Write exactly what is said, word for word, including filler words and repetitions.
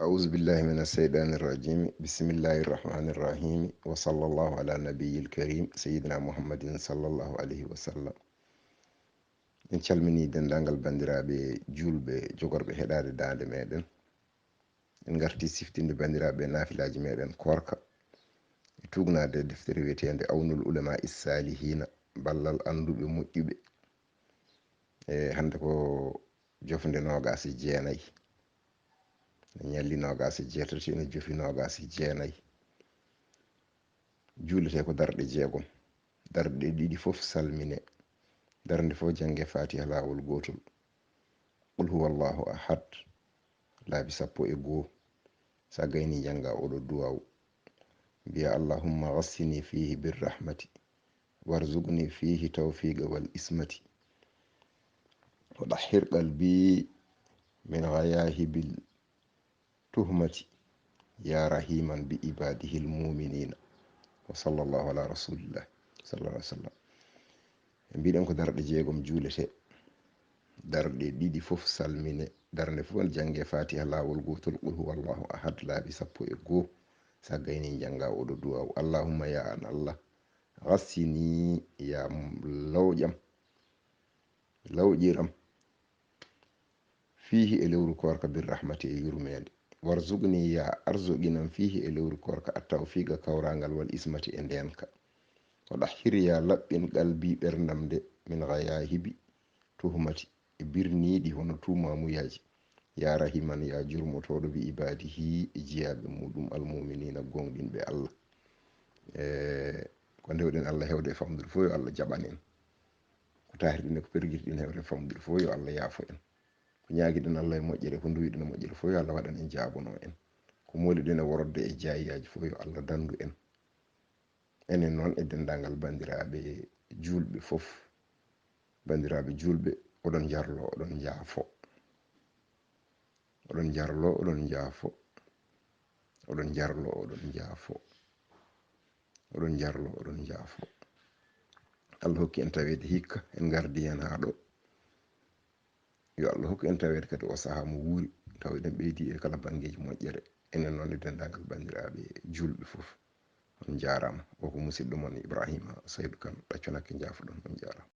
أعوذ بالله من الشيطان الرجيم. بسم الله الرحمن الرحيم. وصلى الله على النبي الكريم سيدنا محمد صلى الله عليه وسلم. En calminii denndaangal banndiraaɓe juulɓe jogorɓe heɗaade daande meɗen. En ngartii siftinde banndiraaɓe naafilaaji meɗen koorka, e tuugnaade deftere wiyeteende Awnul Ulamaa Is-Saalihiina, ballal annduɓe moƴƴuɓe. E hannde ko jofnde noogaas e jeenayi. Ene ñalli noogaas e jeetati, ene jofi noogaas e jeenayi. Juuletee ko darɗe jeegom. Darɗe ɗiɗi fof salmine. Darnde fof jannge Faatiha laawol gootol. Qul huwa Allahu ahad. Laabi sappo e goo. So a gaynii, njannga oɗo duwaaw. Mbiya, Allahumma ghassini fihi birrahmati. Warzuqni fihi tawfiqa wal ismati. Wa dahhir qalbi min ghayahibil tuhmati. Ya rahiman bi ibadihil muminina. Wa sallallahu ala rasulillah sallallahu alaihi wasallam. E mbiɗen ko darɗe jeegom juulete. Darɗe ɗiɗi fof salmine. Darnde fof jannge Faatiha laawol gootol, Qul huwa Allahu ahad, laabi sappo e goo. So a gaynii, njannga oɗo duwaaw. Allahumma, ya an Allah, ghassini, ya lawƴam, lawƴiram, fihi, e lewru koorka, birrahmati, e yurmeende. Warzuqni, ya arzuqinam, fihi, e lewru koorka, at-tawfiqa, kawraangal, wal ismati, e ndeenka. Wa dahhir, ya laɓɓin, qalbi, ɓerndam nde, min ghayahibi, tuhmati, e birniiɗi hono tuumamuyaaji. Ya rahiman, ya jurmotooɗo, bi ibadihi, e jiyaaɓe muɗum, al muminina, gooŋɗinɓe Allah. E ko ndewɗen Allah heewde e famɗude fof, yo Allah jaɓan en. Ko tahirɗen e ko pergirɗen heewde e famɗude fof, yo Allah yaafo en. Ko ñaagiɗen Allah e moƴƴere, ko nduwiɗen e moƴƴere fof, yo Allah waɗan en, jaabano en. Ko mooliɗen e worodde e jaayiyaaji fof, yo Allah danndu en. Enen noon e denndaangal banndiraaɓe juulɓe fof. Banndiraaɓe juulɓe, oɗon njarlo, oɗon njaafo. Oɗon njarlo, oɗon njaafo. Oɗon njarlo, oɗon njaafo. Oɗon njarlo, oɗon njaafo. Allah hokki en taweede hikka, en ngardi heen haa ɗo. Yo Allah hokku en taweede kadi o sahaa mo wuuri, taw eɗen ɓeydi e kala banngeeji moƴƴere. Enen noon e denndaangal banndiraaɓe juulɓe fof. On njaaraama. O ko musidɗo mon Ibrahima Saydu Kan, ɗacconakke njaafoɗon. On njaaraama.